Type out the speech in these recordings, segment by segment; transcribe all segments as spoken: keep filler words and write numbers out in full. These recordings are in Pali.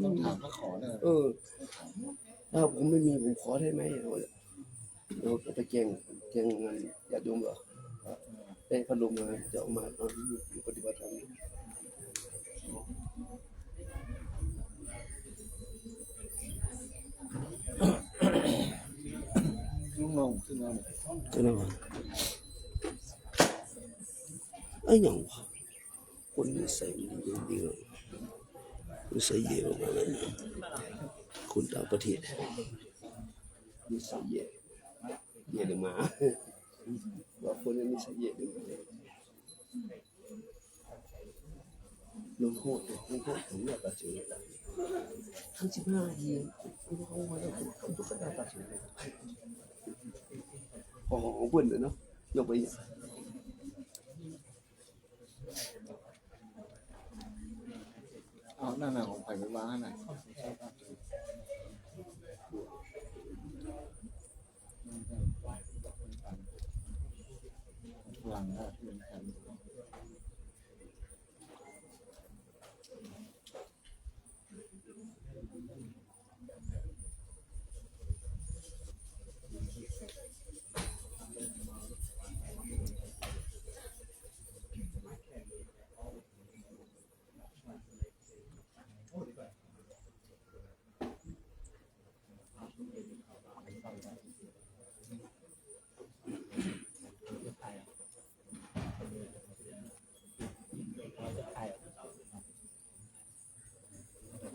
ต้องถามพระขอเนี่ย เออ ถ้าผมไม่มี ผมขอได้ไหม เราจะไปแจ้ง แจ้งงานญาติโยมเหรอ ได้พัดลมมา จะเอามา เอาอยู่ปฏิบัติธรรมอยู่ ลุงลงขึ้นมาหน่อย ก็นั่นวะ ไอ้หยังวะ คนนิสัยมันดีๆ นิสัยแย่มากเลย คนต่างประเทศ นิสัยแย่ แย่เดี๋ยวมา ว่าคนนี้นิสัยแย่เดี๋ยวมา ลงโทษ ลงโทษ ผมอยากตัดสินเลย ทั้งสิบห้านาที คุณเขาว่าผมตุ๊กตาตัดสินเลย อ๋อ ของเพื่อนเลยเนาะ ยกไปอีก เอานั่นน่ะ ของใครไปวางนั่นน่ะ วางแล้ว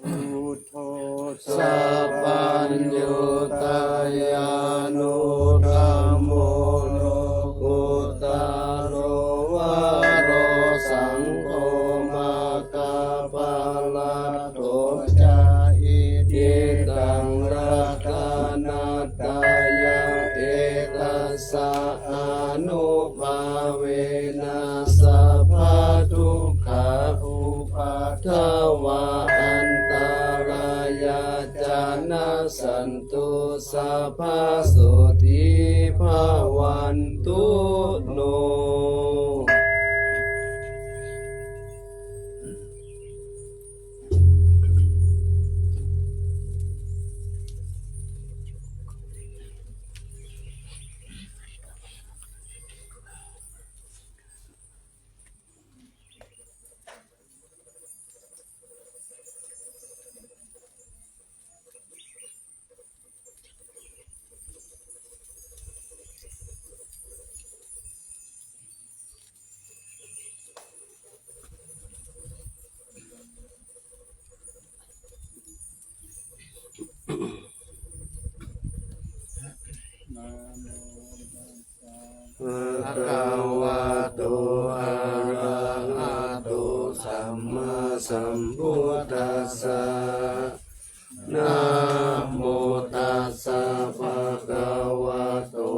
Buddho sabbaññutañāṇo dhammo lokuttaro varo saṅgho maggaphalaṭṭho ca. Itihidaṃ ratanattayaṃ etassa ānubhāvena sabbadukkhā upaddavā antarāyā ca nassantu sabbā sotthī bhavantu no. Bhagavato arahato sammāsambuddhassa. Namo tassa bhagavato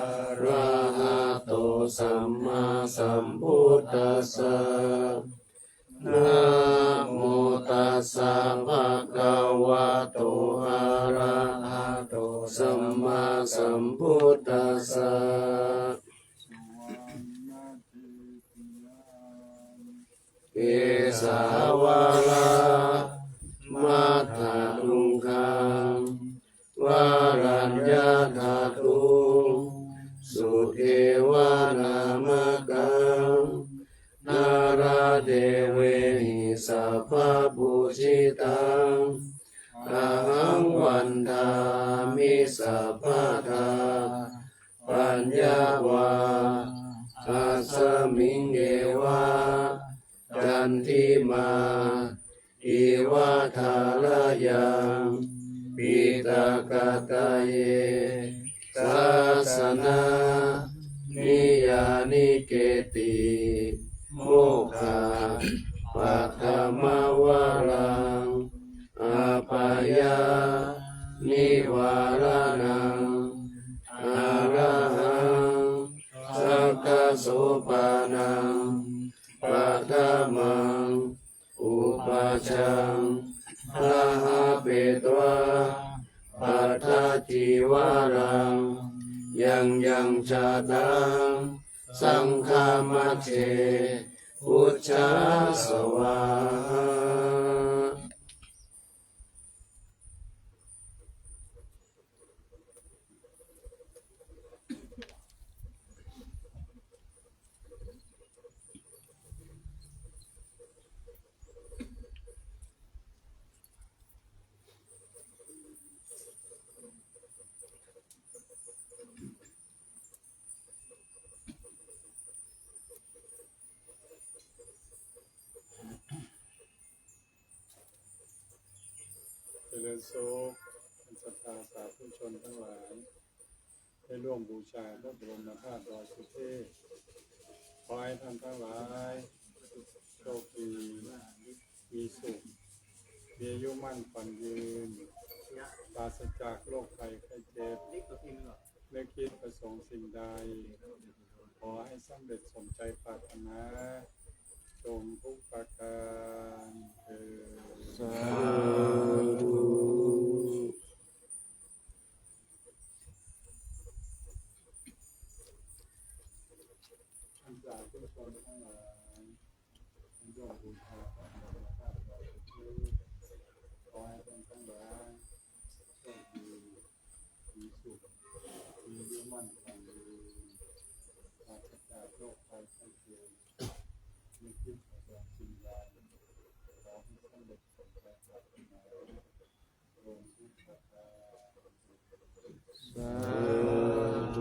arahato sammāsambuddhassa. Namo tassa bhagavato arahato sammāsambuddhassa. Kesavāna matthaluṅgaṃ varaññathaduṃ sudevanāmakam nāḷādevehi sabbapūjitaṃ ahaṃ vandāmi sabbadā. Paññā va asmiṃ yeva candimā iva thārayaṃ piṭakattaye sāsana niyanike ti mokkhapaddamavaraṃ apāyanivāraṇaṃ arahaṃ sakkasopaṇaṃ paṭhamaṃ upajjhaṃ ārabbhetvā paṭhaccīvaraṃ yaṃ yaṃ jātaṃ saṅghamajjhe ujjhāsvā. สุข ศรัทธาสาธุชนทั้งหลาย ได้ร่วมบูชาพระบรมธาตุดอยสุเทพ ขอให้ท่านทั้งหลาย โชคดี มีสุข มีอายุมั่นขวัญยืน ปราศจากโรคภัยไข้เจ็บ นึกคิดประสงค์สิ่งใด ขอให้สำเร็จสมใจปรารถนา จงทุกประการเทอญ สาธุ ท่านสาธุชนทั้งหลาย ร่วมบูชาพระบรมธาตุดอยสุเทพ ขอให้ท่านทั้งหลาย โชคดี มีสุข มีอายุมั่นขวัญยืน ปราศจากโรคภัยไข้เจ็บ นึกคิดประสงค์สิ่งใด ขอให้สำเร็จสมใจปรารถนา สาธุ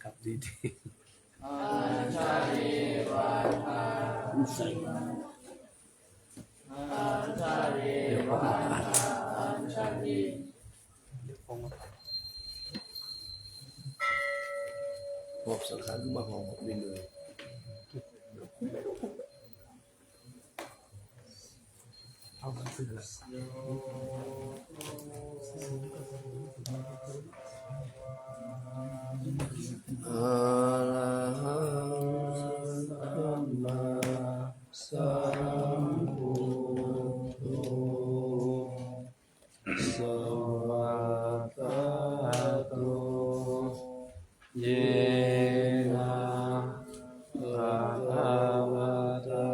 ครับ ดีๆ เดี๋ยวผมมาผ่าน เดี๋ยวผมมาผ่าน หอบสังขารมาหอบวินเลย เอาหนังสือละ Arahaṃ sammāsambuddho svākkhāto yena bhagavatā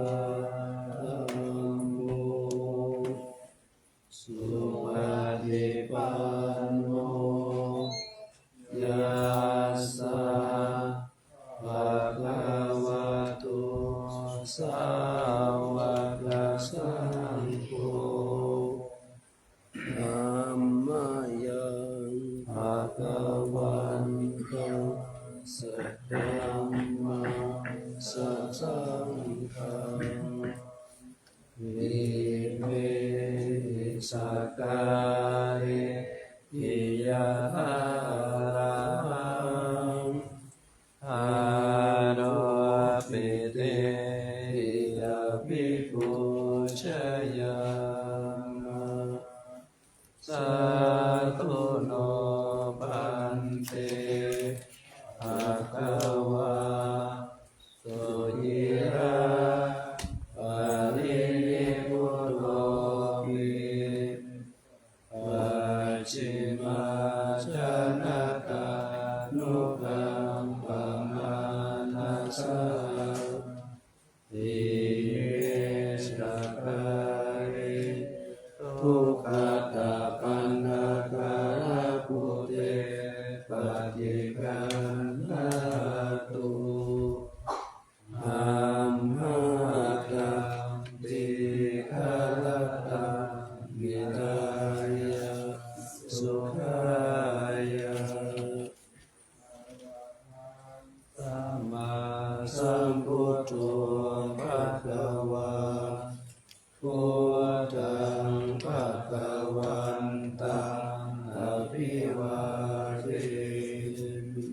dhammo supaṭipanno yassa bhagavato sāvakasaṅgho, tammayaṃ bhagavantaṃ sadhammaṃ sasaṅghaṃ ime sakkārehi yathārahaṃ āropitehi abhipūjayāma. Sādhu no bhante bhagavā suciraparinibbutopi pacchimājanatānukampamānasā ime sakkāre duggatapaṇṇākārabhūte paṭiggaṇhātu amhākaṃ dīgharattaṃ hitāya sukhāya. Sammāsambuddho bhagavā, buddhaṃ bhagavantaṃ abhivādemi.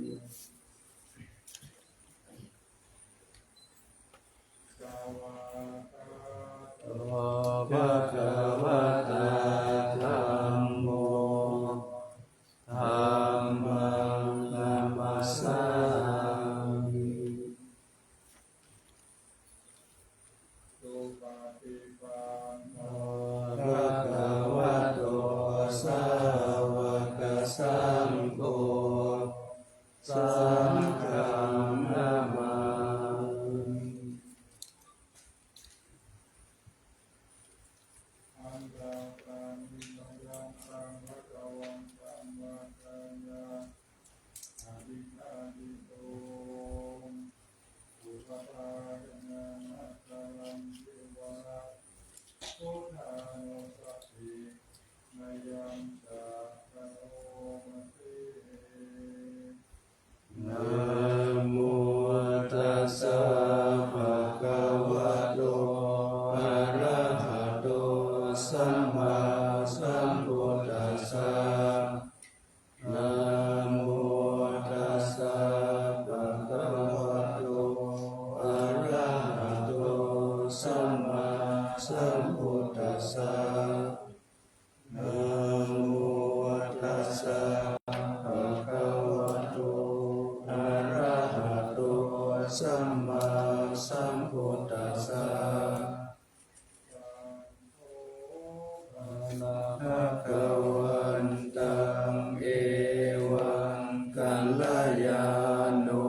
bhagavantaṃ evaṃ kalyāṇo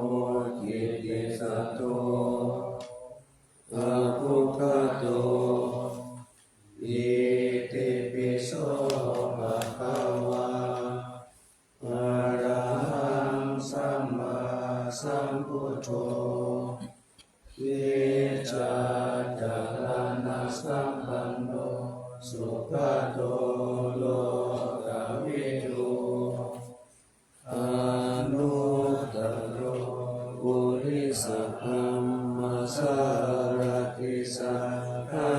kittisaddo abbhuggato. Itipi so bhagavā arahaṃ sammāsambuddho vijjācaraṇasampanno sugato lokavidū anuttaro purisadammasārathi satthā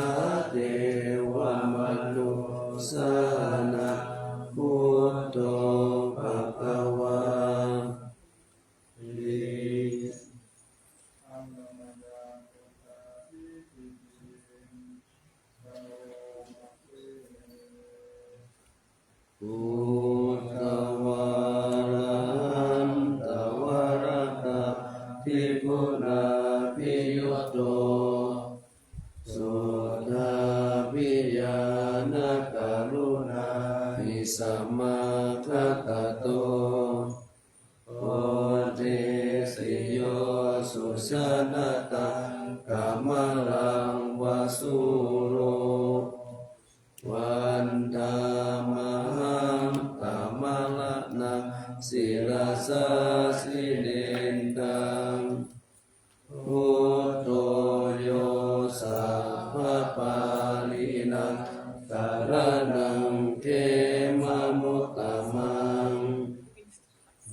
devamanussānaṃ buddho bhagavā. Uddhavārahaṃ dvāradaddhiguṇābhiyutto suddhābhiñāṇakaruṇāhi samāgatatto bodhesi yo sujanataṃ kamalaṃ va sūro vandāmahaṃ tamaraṇaṃ sirasā jinendaṃ. Buddho yo sabbapāṇīnaṃ saraṇaṃ khemamuttamaṃ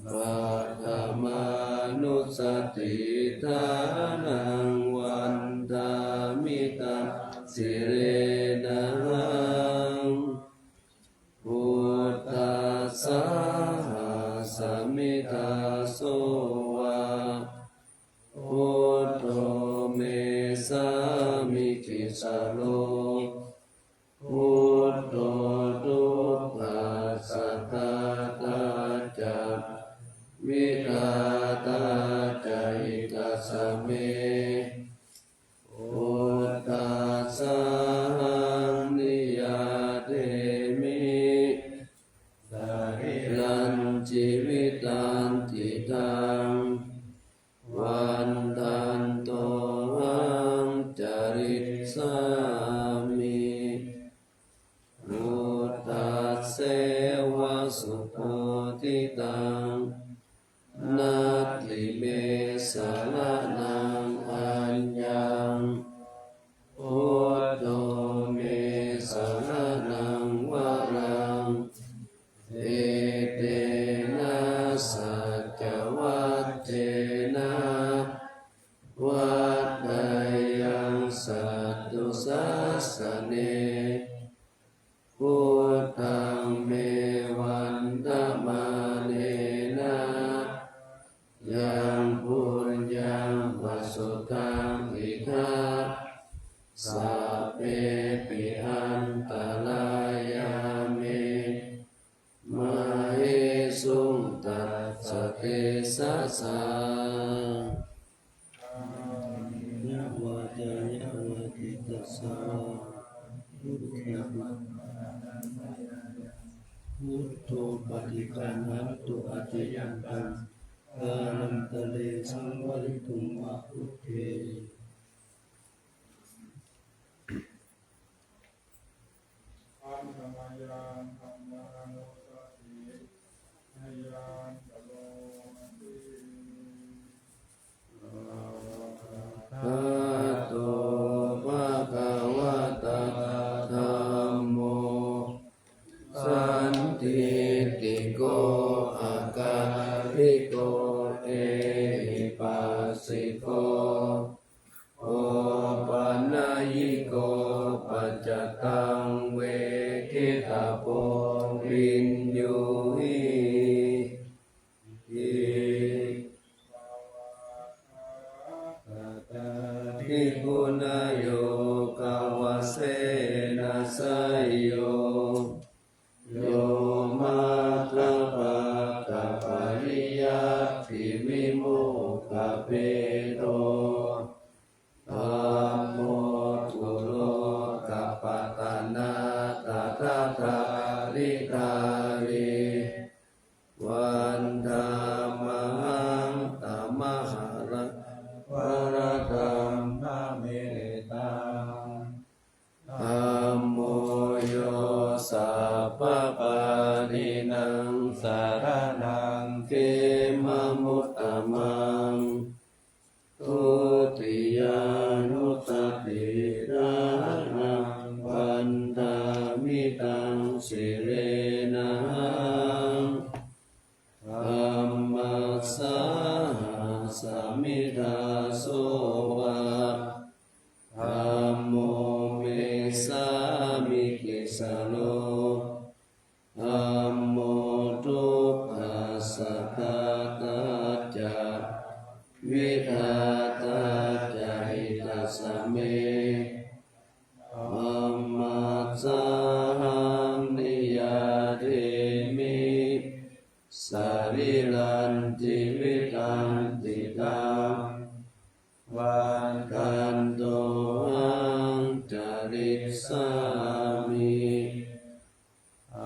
paṭhamānussatiṭṭhānaṃ vandāmi taṃ sirenahaṃ. Buddhassāhasmi dāso va buddho me sāmikissaro. Buddho dukkhassa ghātā ca vidhātā ca hitassa me. Buddhassāhaṃ niyyādemi sarīrañjīvitañcidaṃ vandantohaṃ carissāmi. Buddhasseva subodhitaṃ natthi me saraṇaṃ aññaṃ. Buddho me saraṇaṃ varaṃ etena saccavajjena vaḍḍheyyaṃ satthu sāsane. Buddhaṃ me vandamānena yaṃ puññaṃ pasutaṃ idha sabbepi antarāyā me māhesuṃ tassa tejasā. Kāyena vācāya va cetasā vā buddho paṭiggaṇhatu accayantaṃ kālantare saṃvarituṃ va buddhe. Handa mayaṃ dhammānussatinayañcaromati. Svākkhāto bhagavatā dhammo sandiṭṭhiko akāliko ehipassiko opanayiko paccattaṃ veditabbo viññūhīti. Dvādasākārādhiguṇayogavasena seyyo yo maggapākapariyattivimokkhabhedo dhammo kulokapatanā tadadhā Dāri vandāmahaṃ tamaharaṃ varadhammametaṃ. Dhammo yo sabbapāṇīnaṃ saraṇaṃ khemamuttamaṃ. Dutiyānussatiṭṭhānaṃ vandāmi taṃ sirenahaṃ. Dhammassāhasmi dāso va dhammo me sāmikissaro. Dhammo dukkhassa ghātā ca vidhātā ca hitassa me. Dhammassāhaṃ niyyādemi sarīrañjīvitañcidaṃ. Vakantohaṃ carissāmi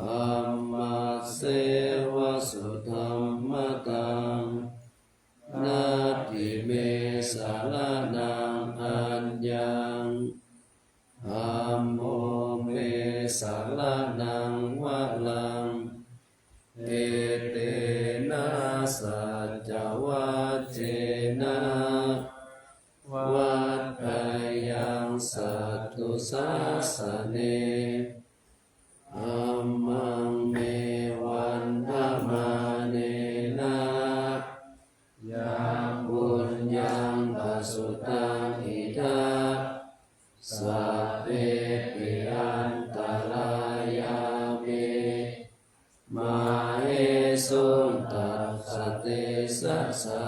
dhammasseva sudhammataṃ. Natthi me saraṇaṃ aññaṃ. Dhammo me saraṇaṃ varaṃ. Etena saccavajjena vaḍḍheyyaṃ satthu sāsane. Dhammaṃ me vandamānena yaṃ puññaṃ pasutaṃ idha, sabbepi antarāyā me māhesuṃ tassa tejasā.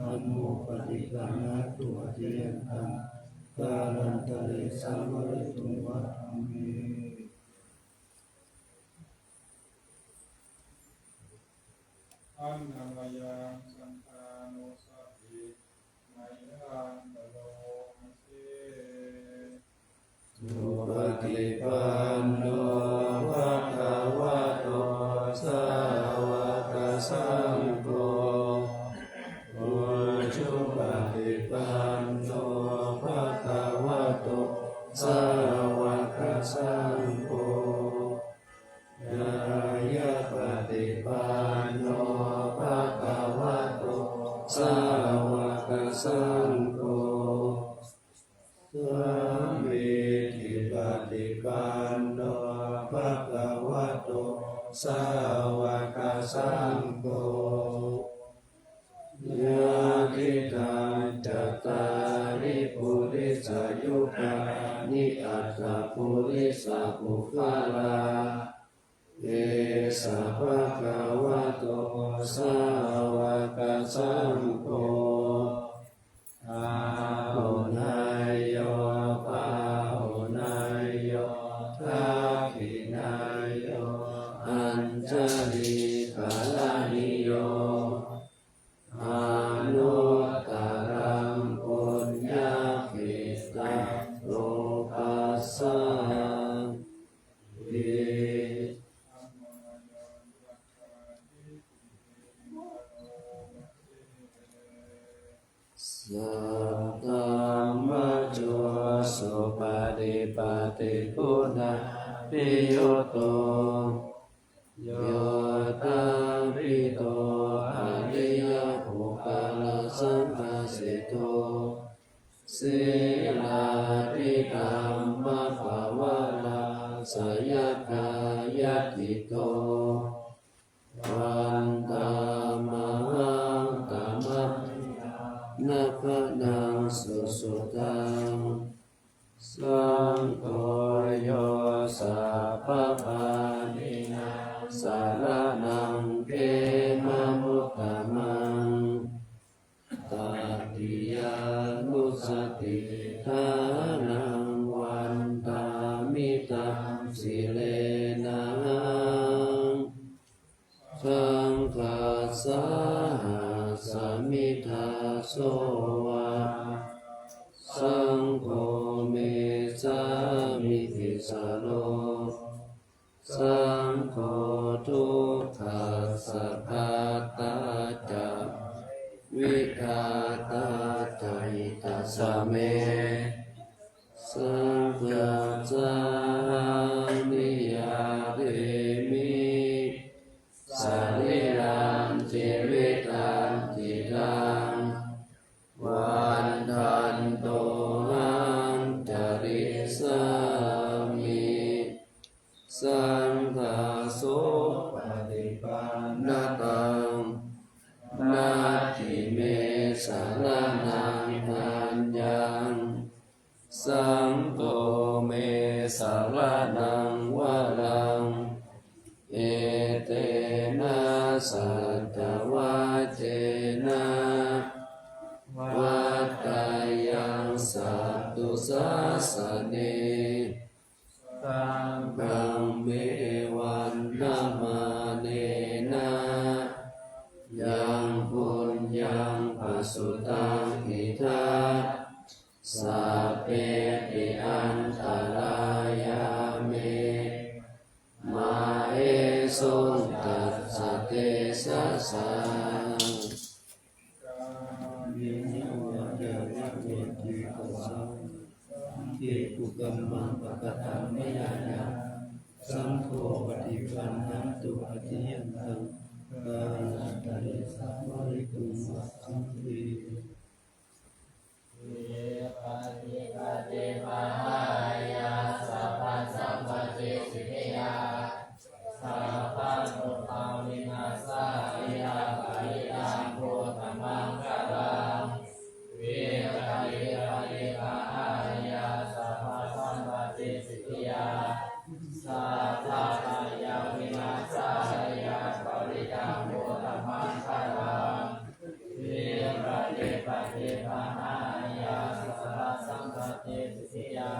Dhammo paṭiggaṇhatu accayantaṃ, kālantare saṃvarituṃ va dhamme. Annamayaṃ saṅghānussati mayaṃ karomati. Supaṭipanno bhagavato sāvakasaṅgho, ujupaṭipanno bhagavato sāvakasaṅgho, ñāyapaṭipanno bhagavato sāvakasaṅgho, sāmīcipaṭipanno bhagavato sāvakasaṅgho, yadidaṃ cattāri purisayugāni aṭṭha purisapuggalā, esa bhagavato sāvakasaṅgho, āhuneyyo pāhuneyyo dakkhiṇeyyo añjalikaraṇīyo, anuttaraṃ puññakkhettaṃ lokassāti. Saddhammajo supaṭipattiguṇābhiyutto, yoṭṭhabbidho ariyapuggalasaṅghaseṭṭho, sīlādidhammapavarāsayakāyacitto, vandāmahaṃ tamahiyānagaṇaṃ susuddhaṃ. Saṅgho yo sabbapāṇīnaṃ saraṇaṃ khemamuttamaṃ, tatiyānussatiṭṭhānaṃ vandāmi taṃ sirenahaṃ. Saṅghassāhasmi sāmi dāso vā, saṅgho me sāmītisaro, saṅgho dukkhassa ghātā ca, vidhātā ca hitassa me, saṅghassāhaṃ niyyādemi, sarīrañca jīvitañcidaṃ, vandantohaṃ carissāmi, saṅghassopaṭipannataṃ, natthi me saraṇaṃ aññaṃ, saṅgho me saraṇaṃ varaṃ. Etena saccavajjena vaḍḍheyyaṃ satthu sāsane, saṅghaṃ me vandamānena yaṃ puññaṃ pasutaṃ idha, sabbepi antarāyā me māhesuṃ tassa tejasā. Kāyena vācāya va cetasā, saṅghe kukammaṃ pakataṃ mayā yaṃ, saṅgho paṭiggaṇhatu accayantaṃ, kālantare saṃvarituṃ va saṅghe. Vipattipaṭibāhāya sabbasampattisiddhiyā, sabbarogavināsāya parittaṃ brūtha maṅgalaṃ. Vipattipaṭibāhāya sabbasampattisiddhiyā, sabbabhayavināsāya parittaṃ brūtha maṅgalaṃ. Vipattipaṭibāhāya sabbasampattisiddhiyā,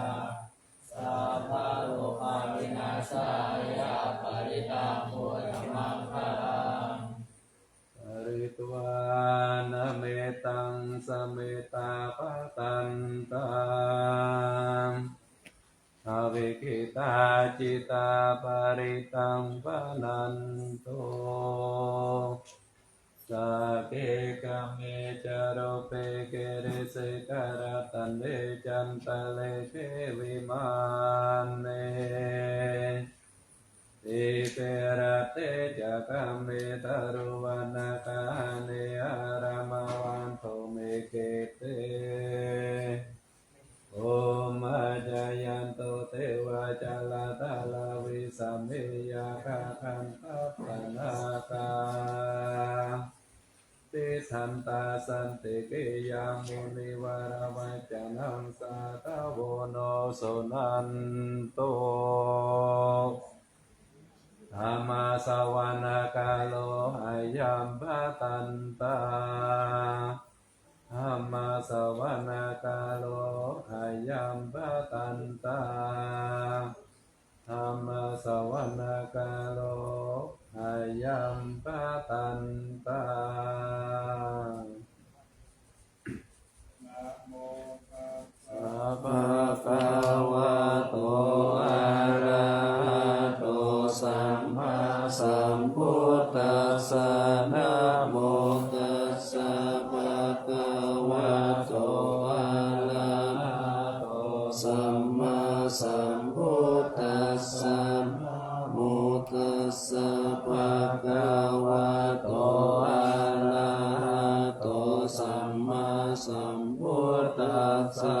sabbarogavināsāya parittaṃ brūtha maṅgalaṃ. Pharitvāna mettaṃ samettā bhadantā, avikkhittā citā parittaṃ bhaṇantu. Sagge kāme ca rūpe girisikharataṭe cantalikkhe vimāne, dīpe raṭṭhe ca gāme taruvanagahane arāmagahane khette, bhummā cāyantu devā jalathalavisame yakkhagandhabbanāgā, tiṭṭhantā santike yaṃ munivaravacanaṃ sādhavo no suṇantu. Dhammassavanakālo ayambhadantā. Dhammassavanakālo ayambhadantā. Dhammassavanakālo ayambhadantā. Namo tassa bhagavato arahato sammāsambuddhassa. Namo tassa bhagavato arahato sammāsambuddhassa. Namo tassa bhagavato arahato sammāsambuddhassa.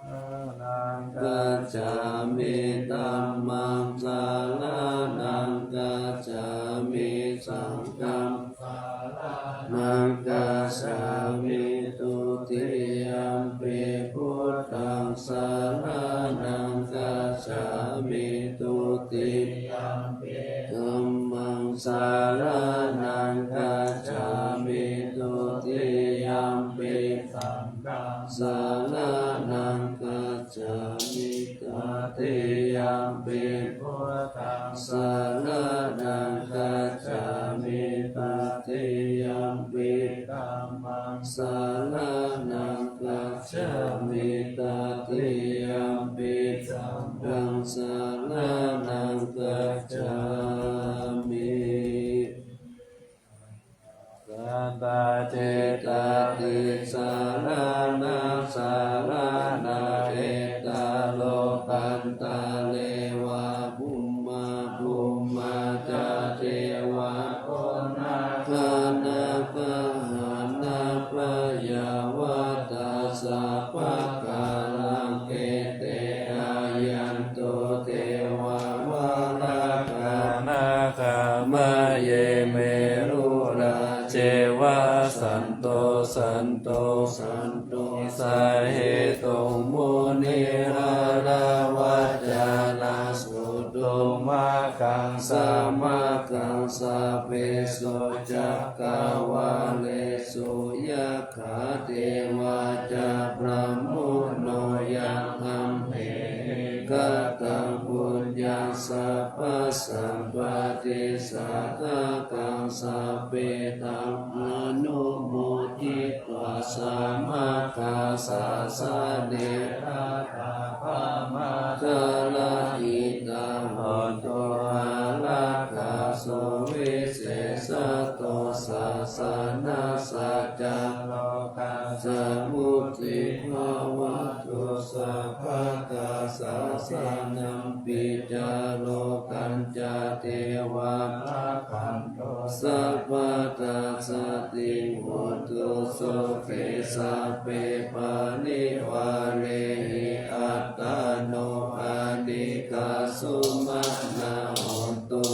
Saraṇaṃ gacchāmi. Dhammaṃ saraṇaṃ gacchāmi. Saṅghaṃ saraṇaṃ gacchāmi. Dutiyampi buddhaṃ saraṇaṃ gacchāmi. Dutiyampi dhammaṃ saraṇaṃ gacchāmi. Dutiyampi saṅghaṃ saraṇaṃ gacchāmi. Tatiyampi buddhaṃ saraṇaṃ gacchāmi. Tatiyampi dhammaṃ saraṇaṃ gacchāmi. Tatiyampi saṅghaṃ saraṇaṃ gacchāmi. Saṅghaṃ tisaraṇaṃ saraṇaṃ. Ettālokantareva bhummā bhummā ca devā nāgā nāgagaṇā payāvatā sabbakālaṃ. Ete āyantu devā valakā nāgā mahiddhi merurā ceva santo santo santo sahetuṃ munirāravacanaṃ suṇutu maggaṃ samaggaṃ. Sabbesu cakkavāḷesu yakkhā devā ca brahmuno yaṃ amhehi kataṃ puññaṃ sabbasampattisiddhiyā taṃ sabbe taṃ anumoditvā samagga sāsane atthappaṃ anuttaraṃ hitāya hontu. Ārakkha suvisesato sāsanassa ca rokkhassa mutti bhavatu sabbadā. Sāsanaṃpi ca rokkhassa devā rakkhantu sabbadā. Sotthī hontu sukkhī sabbe parivarehi. Attāno anīghā sumanā hontu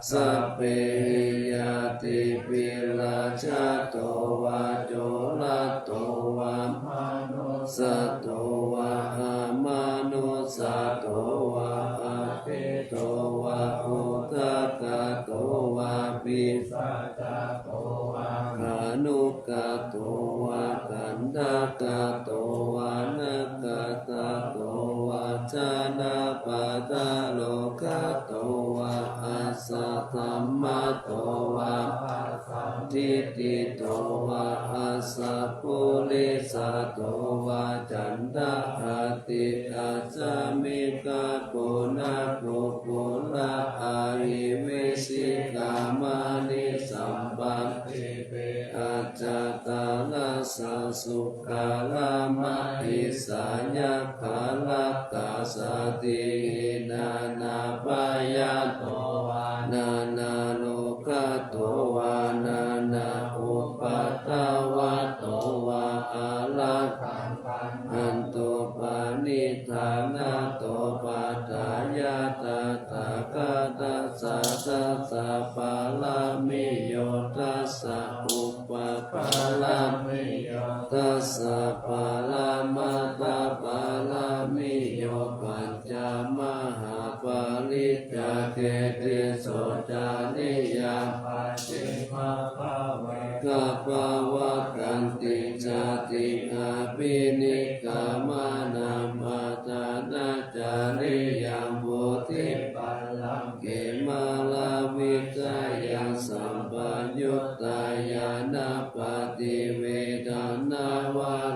sabbehi ñātibhi. Rājato vā corato vā manussato vā amanussato vā aggito vā udakato vā pisācato vā khāṇukato vā kaṇṭakato vā nakkhattato vā janapadarogato vā asaddhammato vā asandiṭṭhito vā asappurisato vā caṇḍahatthi-assa-miga-goṇa-kukkura-ahi-vicchika-maṇisappa dīpi-accha-taraccha sūkara-mahīsāya-kārakassa tīhi nānābhayato vā nānārogato vā nānāupaddavato vā ārakkhaṃ gaṇhantu paṇidhānato. Paṭṭhāya tathāgatassa dasa pāramiyo dasa upapāramiyo dasa paramatthapāramiyo pañ ca mahāpariccāge tisso cariyā pacchimabhave gabbhāvakkantiṃ jātiṃ abhinikkhamanaṃ paṭhañācariyā bodhipallaṅke māravijayaṃ sampayuttā ñāṇappaṭivedhaṃ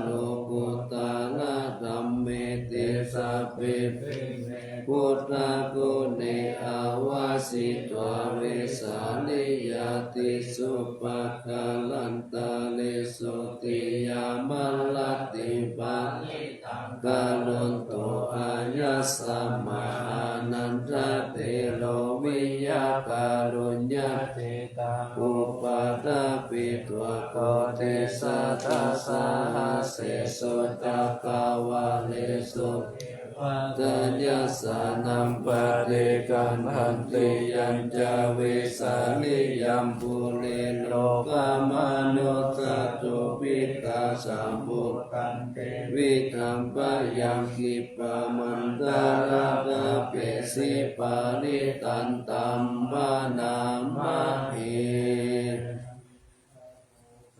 lokuttaradhammeti sabbepime buddhaguṇe āvajjitvā vesāliyā tīsu pākārantaresu tiyāmarattiṃ parittaṃ karonto āyasmā ānandatthero viya kāruññaci taṃ upaṭṭhapetvā koṭisatasahassesu cakkavāḷesu devatā yassāṇaṃ paṭiggaṇhanti yañca vesāliyaṃ pure rogāmanussadubbhikkhasambhūtaṃ tividhaṃ bhayaṃ khippamantaradhāpesi parittaṃ taṃ bhaṇāma he.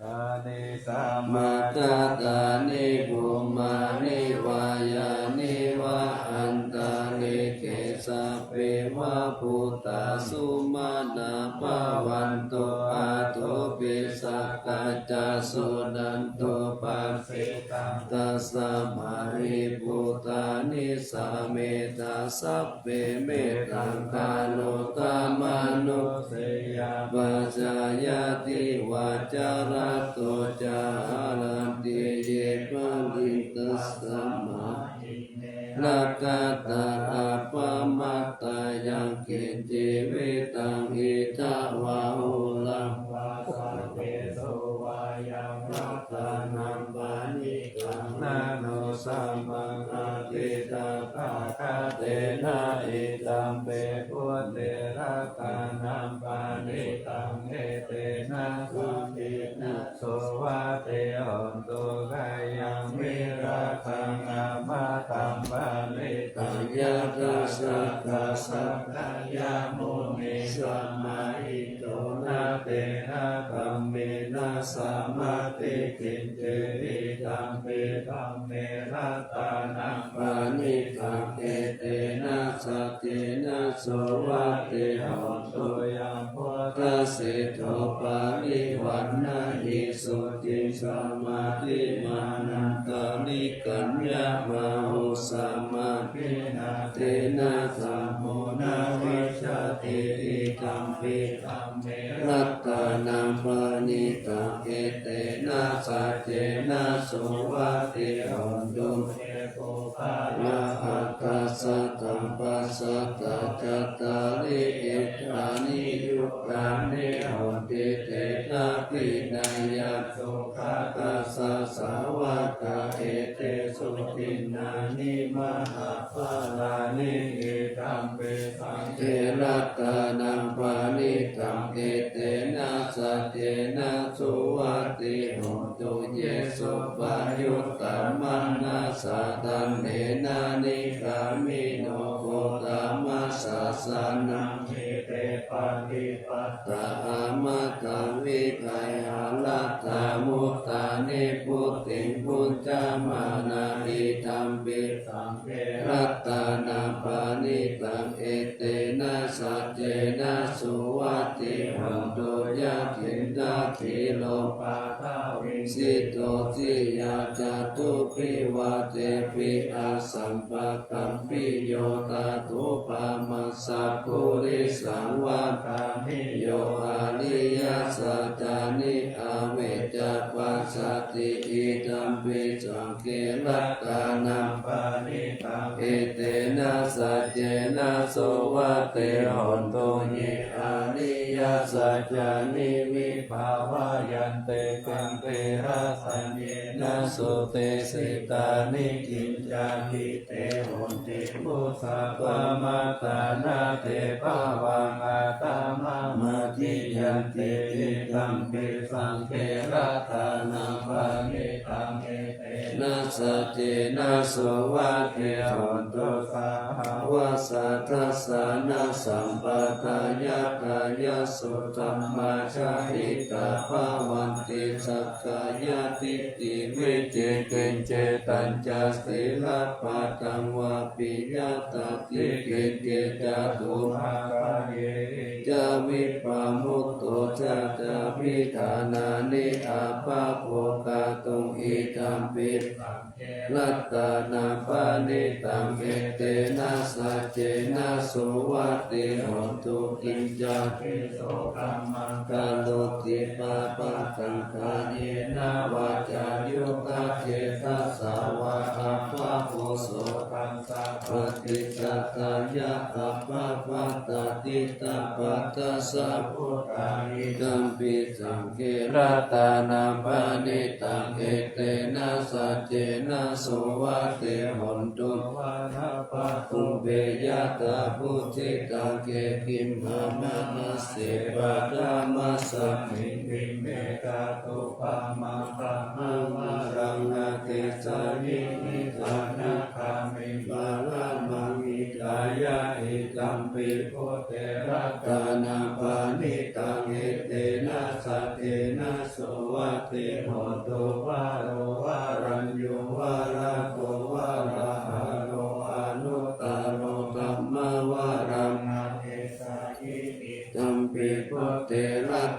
Bhūtāni samāgatāni bhummāni vā yāni va antalikkhe sabbe devabhūtā sumanā bhavantu, athopi sakkacca suṇantu bhāsitaṃ. Tasmā hi bhūtā nisāmetha sabbe, mettaṃ karotha mānusiyā pajāya, divā ca ratto ca haranti ye baliṃ, tasmā hi ne rakkhatha appamattā. Yaṃ kiñci vittaṃ idha vā huraṃ vā saggesu vā yaṃ ratanaṃ paṇītaṃ, na no samaṃ atthi tathāgatena, idampi buddhe ratanaṃ paṇītaṃ, etena saccena suvatthi hotu. Khayaṃ virāgaṃ amataṃ paṇītaṃ, yadajjhagā sakyamunī samāhito, na tena dhammena samatthi kiñci, idampi dhamme ratanaṃ paṇītaṃ, etena saccena suvatthi hotu. Yaṃ buddhaseṭṭho parivaṇṇayī suciṃ, samādhimānantarikaññamāhu, samādhinā tena dhammo na vijjati, idampi dhamme ratanaṃ paṇītaṃ, etena saccena suvatthi hotu. Ye puggalā aṭṭha sataṃ pasatthā, cattāri etāni yugāni honti, te dakkhiṇeyyā sugatassa sāvakā, etesu dinnāni mahapphalāni, idampi saṅghe ratanaṃ paṇītaṃ, etena saccena suvatthi hotu. Ye suppayuttā manasā daḷhena, nikkāmino gotamasāsanamhi, te pattipattā amataṃ vigayha, laddhā mudhā nibbutiṃ bhuñjamānā, idampi saṅghe ratanaṃ paṇītaṃ, etena saccena suvatthi hotu. Yathīndakhīlo paṭhaviṃ sito siyā, catubbhi vātebhi asampakampiyo, tathūpamā sappurisaṃ vadāmi, yo ariyasaccāni avecca passati, idampi saṅghe ratanaṃ paṇītaṃ, etena saccena suvatthi hotu. Ye ariyasaccāni vibhāvayanti, gambhīrasaññena sudesitāni, kiñcābhidhe honti bhusappamattā, na te bhavaṃ aṭṭhamamādiyanti, idampi saṅghe ratanaṃ paṇītaṃ, etena saccena suvatthi hotu. Sahāvassa dassanasampadāya, kāyassu dhammā jahitā bhavanti, sakkāyadiṭṭhi vicikicchitañca, sīlabbataṃ vāpi yadatthi kiñci, catūhapāyehi ca vippamutto, chaṭṭhābhiṭhānāni abhabbo kātuṃ, idampi saṅghe ratanaṃ paṇītaṃ, etena saccena suvatthi hotu. Kiñcāpi so kammaṃ karoti pāpakaṃ, kāyena vācāyuda cetasā vā, abhabbo so taṃ sabbaṃ paṭicchadāya, abbhabbatā diṭṭhapadassa vuttā, idampi saṅghe ratanaṃ paṇītaṃ, etena saccena suvatthi hotu. Vanappaguphe yathā phussitagge gimhānamāse, paṭhamasmiṃ bhimhe catuppamā brahmavaraṃ adesayī, nibbānagāmiṃ paramaṃ hidāya, idampi buddhe ratanaṃ paṇītaṃ, etena saccena suvatthi hotu. Varo varaññū varado varāharo, anuttaro dhammavaraṃ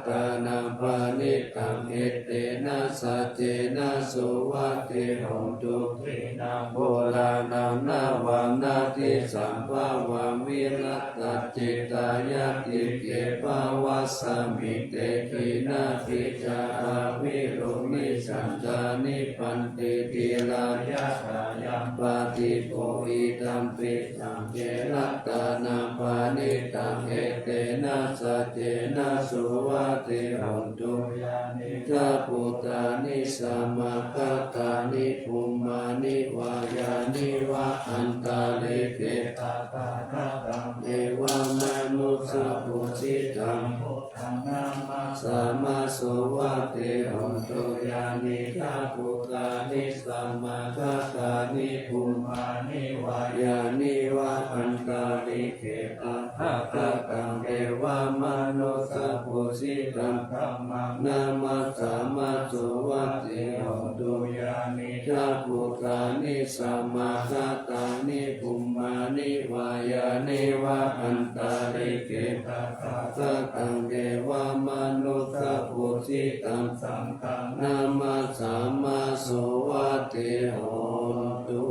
Tānaṃ paṇītaṃ etena saccena suvatthi hotu. Khīṇaṃ purāṇaṃ navaṃ natthi sambhavaṃ, virattacittāyatike bhavasmiṃ, te khīṇabījā aviruḷhichandā, nibbanti dhīrā yathāyampadīpo. Idampi saṅghe ratanaṃ paṇītaṃ, etena saccena suvatthi hotu. Yānīdha bhūtāni samāgatāni, bhummāni vā yāni va antalikkhe, tathāgataṃ devamanussapūjitaṃ, buddhaṃ namassāma suvatthi hotu. Yānīdha bhūtāni samāgatāni, bhummāni vā yāni va antalikkhe, tathāgataṃ devamanussapūjitaṃ, dhammaṃ namassāma suvatthi hotu. Yānīdha bhūtāni samāgatāni, bhummāni vā yāni va antalikkhe, tathāgataṃ devamanussapūjitaṃ, saṅghaṃ namassāma suvatthi hotu.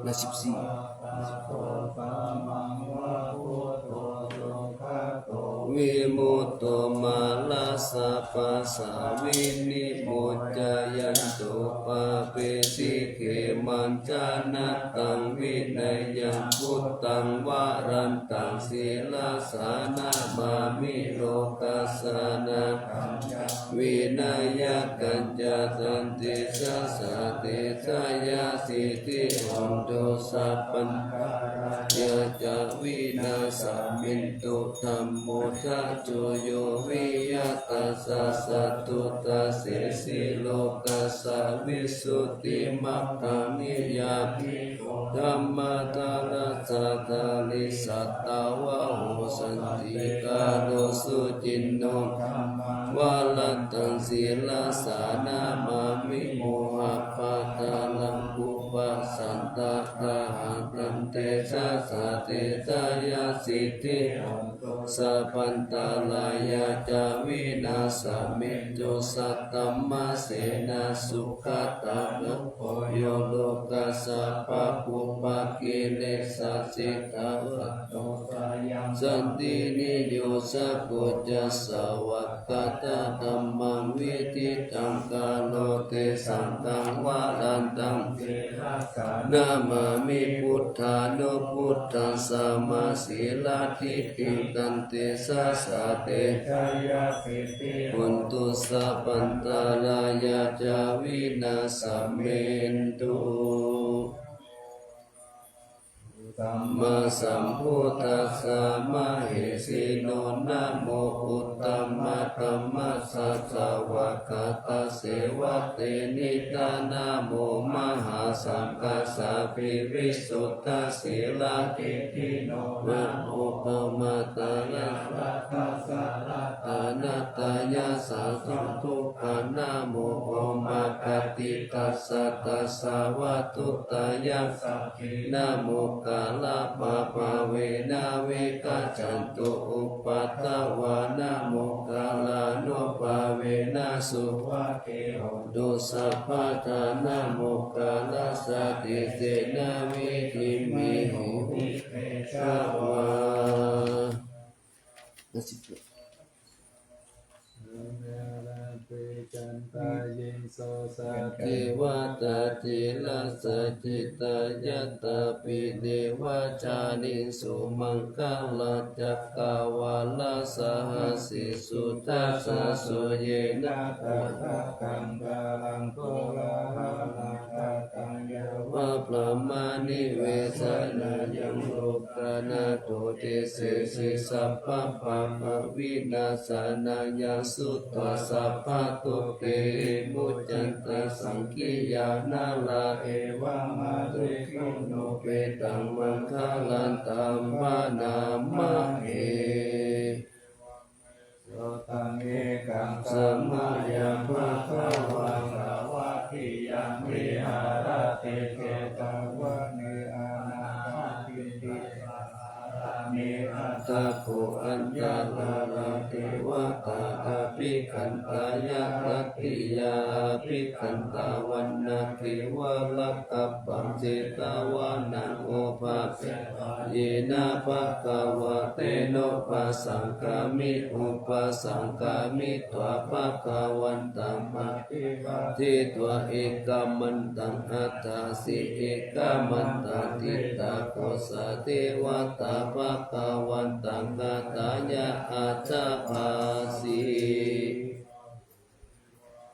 หน้าสิบสี่ Vimutto mārassa pāsā, vinimocayanto pāpesi, khemaṃ janataṃ vineyyaṃ, buddhaṃ varantaṃ sirasā namāmi, lokassa nāthañca vināyakañca. Tantejasā te jayasiddhi hotu, sabbantarāyā ca vināsamentu. Dhammo dhajo yo viya, tassa satthu dassesi, lokassa visuddhimaggaṃ niyayi dhammadharassa dhārī, sātāvaho santikaro suciṇṇo, dhammaṃ varantaṃ sirasā namāmi, mohappadālaṃ upasantadāhaṃ. Tantejasā te jayasiddhi hotu, sabbantarāyā ca vināsamentu. Saddhammasenā sugatānugo yo, lokassa pāpūpakilesajetā, patto sāyampadīni yoja, koca savākatā dhammaṃ viditaṃ karoti, saṅghaṃ varantaṃ sirasā namāmi, buddhānubuddhaṃ samasīladiṭṭhiṃ. Tantejasā te jayasiddhi hotu, sabbantarāyā ca vināsamentu. Sammāsambuddhassa mahesino, namo uttamadhammassa svākkhātasseva tenidha, namo mahāsaṅghassāpi visuddhasīladiṭṭhino, namo omātyāraddhassa ratanattayassa sādhukaṃ, namo omakātītassa tassa vatthuttayassaṃ, namokārappabhāvena vigacchantu upaddavā, namokārānubhāvena suvatthi hotu sabbadā, namokārassa tejena vidhimhi homi tejavā. Devatā khīlāsayatā, yasmiṃ nivāsane sumaṅgalā, cakkavāḷasahassesu dasasu yena pādakkhaṇe, yāva brahmā nivesanāyaṃ, lokānato desesi sabbapāpavinasānaṃ, yā sutvā sabbadukkhe muccanti saṅkhiyyā nārā, evamādiguṇūpetaṃ maṅgalantaṃ bhaṇāma he. Sutaṃ ekaṃ samayaṃ bhagavā sāvatthiyaṃ viharati jetavane anāthapiṇḍikassa Atha kho aññākārā devatā abhikkantā yakkhaṃ tiyā abhikkantā vaṇṇaṃ kevalakappaṃ jetvā nāgo pāpetha yena bhagavā tenupasaṅkami upasaṅkamitvā bhagavantaṃ paṭi vadhitvā ekamantaṃ aṭṭhāsi. Ekamantaṃ ṭhitā kho sā devatā bhagavantaṃ atthāya ācikkhasi.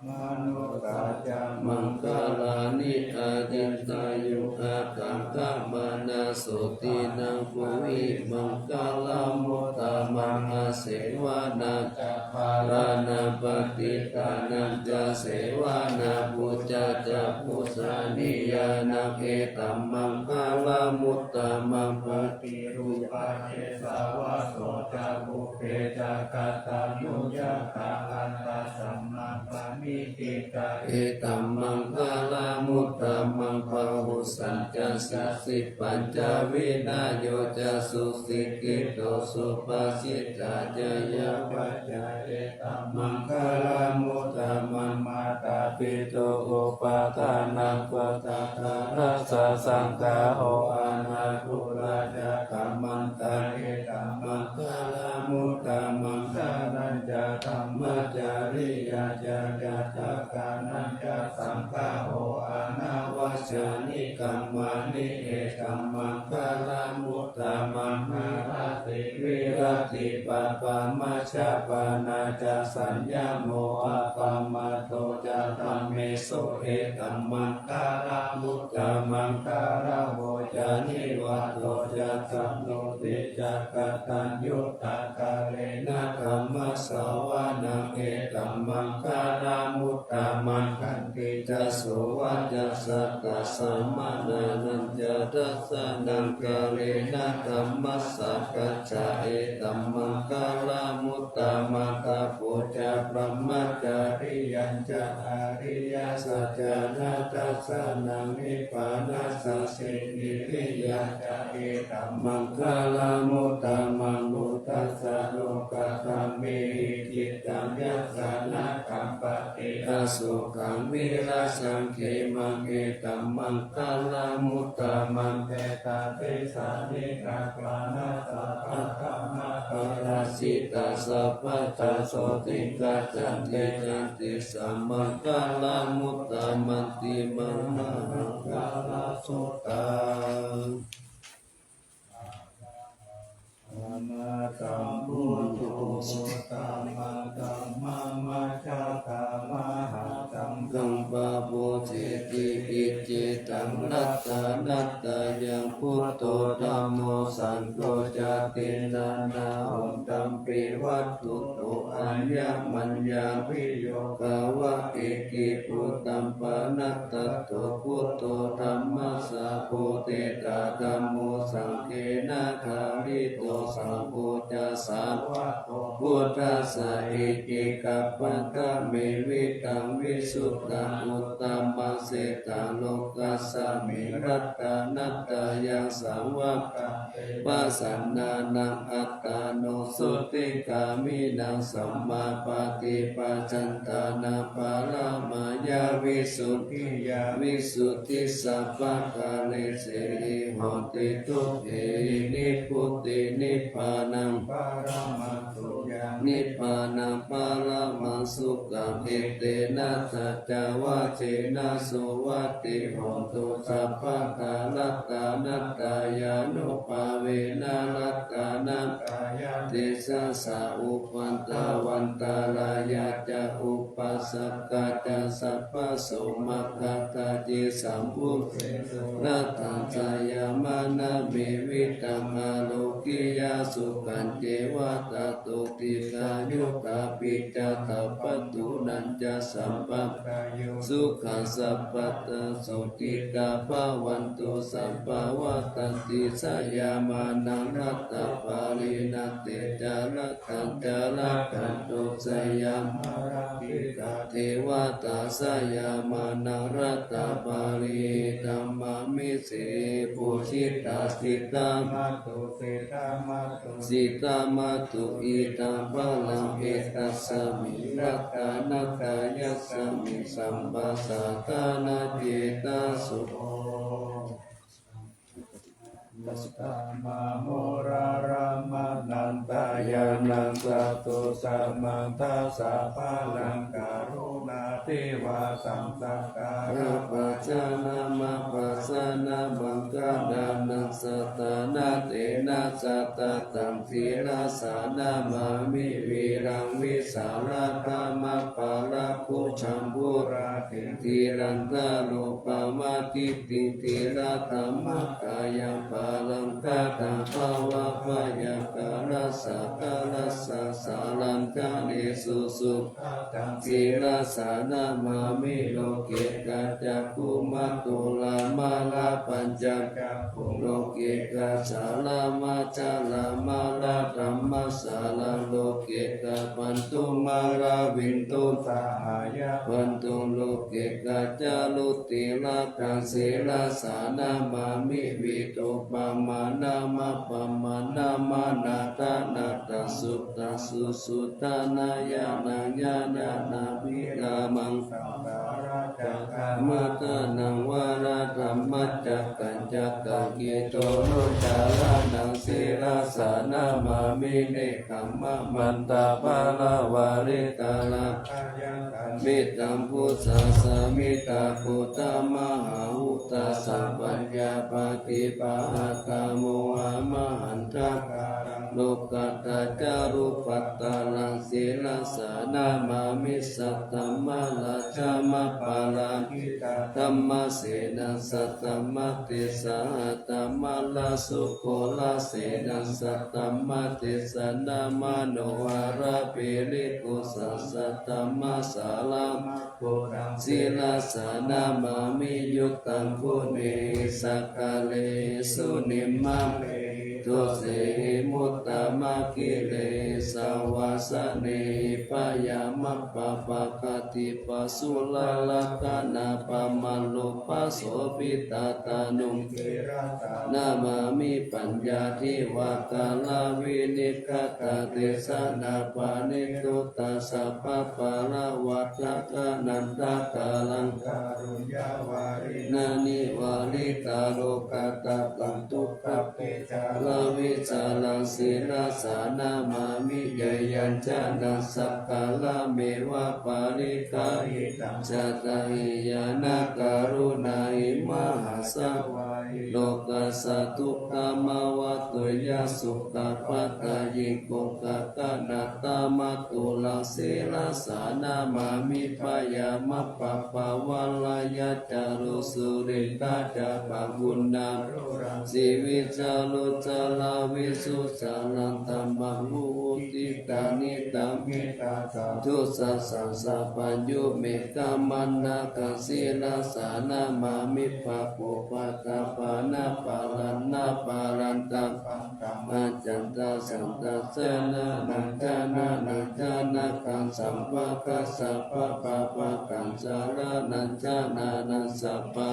Manussā ca maṅgalāni acintayuṃ ākaṅkhamānā sotthinā brūhi maṅgalamuttamaṃ. Asevanā ca bālānaṃ paṇḍitānañca sevanā pūjā ca pūjanīyānaṃ etammaṅgalamuttamaṃ. Paṭirūpadesavāso ca pubbe ca kataññutā ca attasammāpaṇidhi ca etammaṅgalamuttamaṃ. Bāhusaccañca sippañca vinayo ca susikkhito subhāsitā ca yā vā ca etammaṅgalamuttamaṃ. Mātāpituupaṭṭhānaṃ puttadārassa saṅgaho anākulā ca kammantā etammaṅgalamuttamaṃ. Dānañca dhammacariyā ca ñātakānañca saṅgaho anavajjāni kammāni etammaṅgalamuttamaṃ. Āratī viratī pāpā majjapānā ca saññamo appamādo ca dhammesu etammaṅgalamuttamaṃ. Gāravo ca nivāto ca santuṭṭhī ca kataññutā kālena dhammassavanaṃ etammaṅgalamuttamaṃ. Khantī ca sovacassatā samaṇānañca dassanaṃ kālena dhammasākacchā etammaṅgalamuttamaṃ. Tapo ca brahmacariyañca ariyasaccāna dassanaṃ nibbānasacchikiriyā ca etammaṅgalamuttamaṃ. Phuṭṭhassa lokadhammehi cittaṃ yassa na kampati asokaṃ virajaṃ khemaṃ etammaṅgalamuttamaṃ. Etādisāni katvāna sabbatthamaparājitā sabbattha sotthiṃ gacchanti tanti jamaṅgalamuttamanti. Mahāmaṅgalasuttaṃ. Sammāsambuddho uttamadhammamajjhakamahāsaṅghaṃ pavattiti. Iccettaṃ ratanattayaṃ buddho dhammo saṅgho ca tiṇṇannahontampi vatthuto ayamanyaviyo gavā ekibhūtaṃ panāgato buddho dhammassa bodhiṭṭhā dhammo saṅghena ṭhārito saṅgho ca sāvako buddhassa itiqappaṭamevitaṃ visuddhaṃ uttamasetaṃ lokasmiṃ ratanattayaṃ sāvakaṃ pasannānaṃ attāno sotthi gāmīnaṃ sammāpaṭipajjantānaṃ paramāya visuddhiyā visuddhisabbakāre siddhi hotu tebbehi nibbutiṃ nibbānaṃ paramaṃ sukhaṃ nibbānaṃ paramaṃ sukhaṃ. Etena saccavajjena suvatthi hotu sabbadā ratanattayānubhāvena ratanattayatejasā upaddavaṃ antarāyā ca upaddavā ca sabbaso maṅgalañca sambhū tesu ratanattayamanaṃ evitaṃ ārogyā sukhañceva tato Dīghāyukāpi ca tapatūnañca sabbadāyo sukhā sabbadā sotthikā bhavantu sabbadvasatthi. Jayamānā rattabbalī natthi ca lajjā ca rakkhantu, jayamārā devatā jayamānā rattabbalī. Dhammā vī jī pūjitā jitā mātu jitā mātumittā balaṃ, etasmiṃ ratanattayasmiṃ sabbasatthānaṃ cetasupokkhāto uttamo. Dhammo dhammārammaṇaṃ dāyānaṃ sadhusammantā sabalaṃ karuṇātivasaṃ sakkāra pajānāma pajānāmaṃ kallaṇaṃ sataṃ na tena sataṃ. Taṃ sirasā namāmi vīraṃ vīsālakamappaḷakkhu jambūratthiṃ tirantha rūpamatiṭṭhiṃ tirattamakayaṃ balaṃ khaddabhavabhayākarasakarassa saraṇaṃ ganesu sugataṃ. Sirasā namāmi lokikā cakkhumā tulamālā pañcacakkhuṃ lokikā salamā calamālā dhammasāraṃ lokikā bandhumālā vindusahāyā bandhuṃ lokikā ca rutirakkhaṃ. Sirasā namāmi vīrupamāṇaṃ appamāṇaṃ maṇḍanatthasuttaṃ susuddhañāṇaṃ ñāṇānabhidhānaṃ samārajakaṃ maddhānaṃ varadhammacakkaṃ cakkaṃ kittonucchāraṇaṃ. Sirasā namāmi nekkhammamantaparamparāyataṃ mettambusasāmettā buddhamahāvudhā sabbaññāpaṭibhāgaṃ mohamahaṇḍakāraṃ lokuttarañca rūpattaraṃ. Sirasā namāmi saddhammaraksāmaparājitaṃ dhammasenaṃ saddhammatejasahattha mārasūkurasenaṃ saddhammatejanā manoharagiripuchchasaddhammasāraṃ buddhaṃ. Sirasā namāmi uttamaguṇehi sakkārehi sūnimārehi dosehi muttamakehehi savāsanehi byāmappabhāgāti pajjunlalakkhaṇapamaṇopasobhitatthānuṃ. Sirasā namāmi paññā divākāravinikkhatadesanapaṇidhuttasabbapalavajjakaṇatthakaraṃ kāruññavaṇṇaṃ nivaritarokatapaṇṇadukkhape cālavisālaṃ. Sirasā namāmi jayāsanaṃ sakkarameva paṭiggaṇhitaṃ satahi ñāṇakaruṇāhi mahāsabhāhi lokassa dukkhamāva tuyya sukhappattayiko gaganatamaturaṃ. Sirasā namāmi byāmappabhavarāya ca losurindacchapakuṇā sirijarucirāvisucaraṃ dhammaguruṃ diṭṭhānītaṃ mettasuttaṃ sabbaññū me khammantakaṃ. Sirasā namāmi bhāgūpaṭibhāṇaparaṇaparattaṃ accantasaṅkaccānaṃ janānaṃ janakaṃ sabbakaṃ sabbapāpakaṃ saraṇaṃ janānaṃ sabba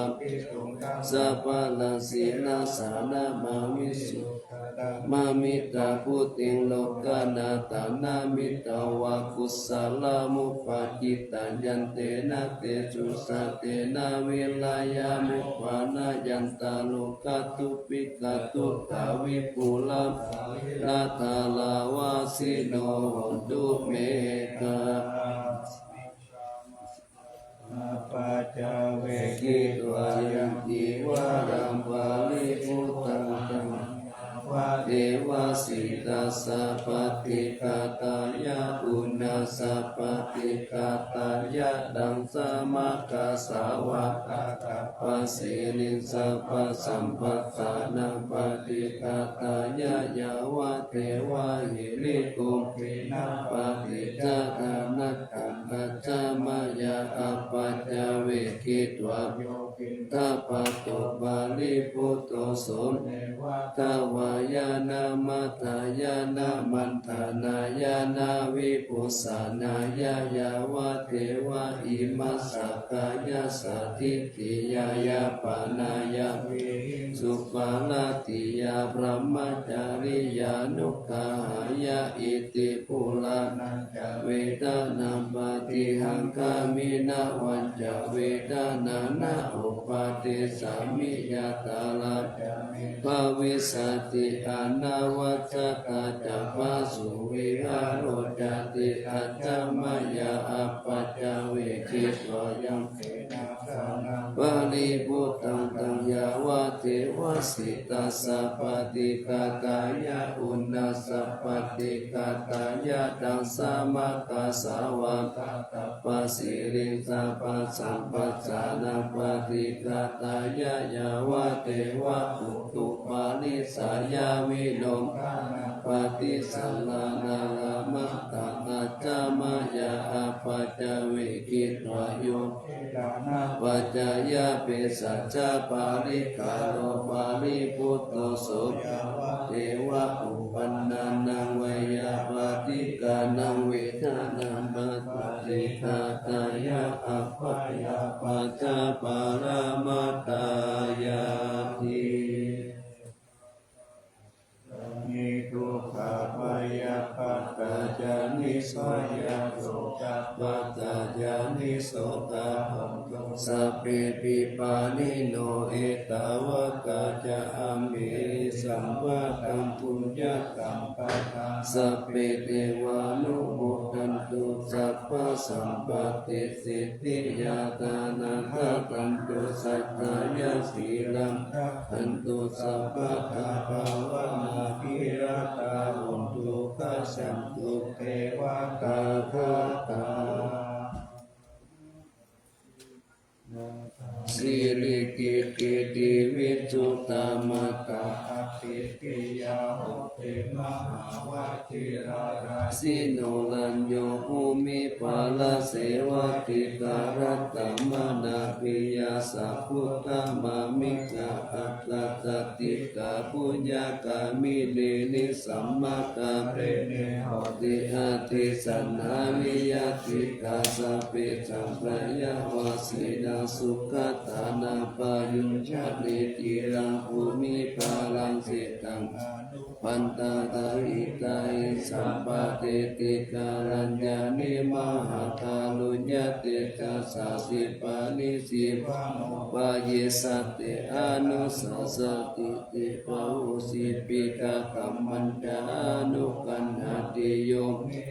sabbaṃ. Sirasā namāmi sugatāmamittabhūtiṃ lokanāthanamitvā kusalamuppakittaṃ yantena tejasā tena virayamuppannāya lokaduppi- kkadukkhavipūrasārīradhāravāsino hontu me. Paccavekkhitvā yaṃ cīvaraṃ paribhuttaṃ devasītassa paṭighātāya, uṇhassa paṭighātāya, taṃ samaggāsavatthaka pāsiriṃ sabbasampattānaṃ paṭighātāya, yāvadeva hirikopinapaṭicca ṭhānakkhaṇañca mayā apaccavekkhitvā yo piṇḍapāto paribhutto so neva davāya na madāya na maṇḍanāya na vibhūsanāya, yāvadeva imassa kāyassa ṭhitiyā yāpanāya vihiṃsuparatiyā brahmacariyānuggahāya, iti purāṇañca vedanaṃ paṭihaṅkhāmi navañca vedanaṃ na uppādessāmi, yātrā ca me bhavissati anavajjatā ca phāsuvihāro cāti. Ajja mayā apaccavekkhitvā yaṃ paribhuttaṃ taṃ devasītassa paṭighātāya, uṇhassa paṭighātāya, taṃ samaggāsavatthaka pāsiriṃ sabbasampattānaṃ paṭighātāya, yāvadeva utuparissayavinobhānapaṭisallānārāmatthaṃ. Ajja mayā apaccavekkhitvā yo gilānapaccayabhesajjaparikkhāro paribhutto so yāvadeva uppannānaṃ veyyābādhikānaṃ vedanaṃ paṭighātāya, abyāpajjhaparamatāyāti. Niddukkhā bhayappattā ca nibbhayā sokappattā ca nissokā hontu sabbepi pāṇino. Ettāvatā ca amhehi sambhataṃ puññasampadaṃ sabbe devānumodantu sabbasampattisiddhiyā. Dānaṃ dadantu saddhāya sīlaṃ rakkhantu sabbadā bhāvanābhiratā hontu gacchantu devatāgatā. Sirikittitivitthuttamatā atittiyā hote mahāvajjirārājino. Rañño bhūmiparāsevā dīgharattamanā piyā sakuddamā mittā attasāthikā puññāgāminī nisamāgamī neho ti atthi saṇhā viyathikā. Sabbesaṃ priyāvāsinaṃ sugatānaṃ pāyuñca nittiraṃ bhūmiparāsitaṃ anupaddavayuttā. Sampāteti kalyāṇī mahākāruññatejasā sippanissi pamodati. Anusāsati ti bahū piṭakaṃ mantaṃ anukañhati yo me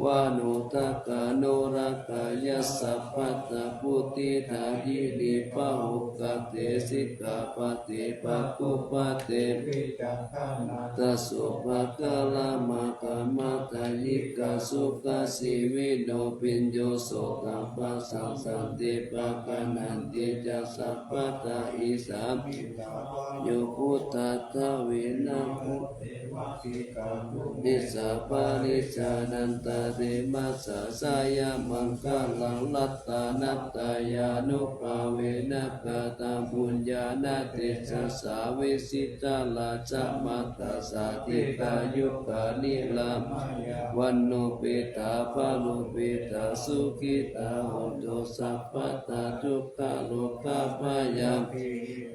vāno dakkhaṇo rakkhatyā sabbadā. Vuḍḍhidāyini pahukkhate sikkhāpade pakkubbate vicakkhaṇā tasupakārā maggāmadhyayikā sukhajīvino. Bhiyyo sokappasaṃ santi paggaṇhanti ca sabbadā. Issā mi ca vā yo buddhaṭṭhavena buddhe vācikā tū me saparisā. Nandadevanassa jayamaṅgalaṃ ratanattayānubhāvena kataṃ puññāna tejasā vijitā rājamātā sādhikā yukkhā niramāya vaṇṇo peṭṭha bhalo peṭṭha sukhitā hontu sabbadā. Dukkharogabhayā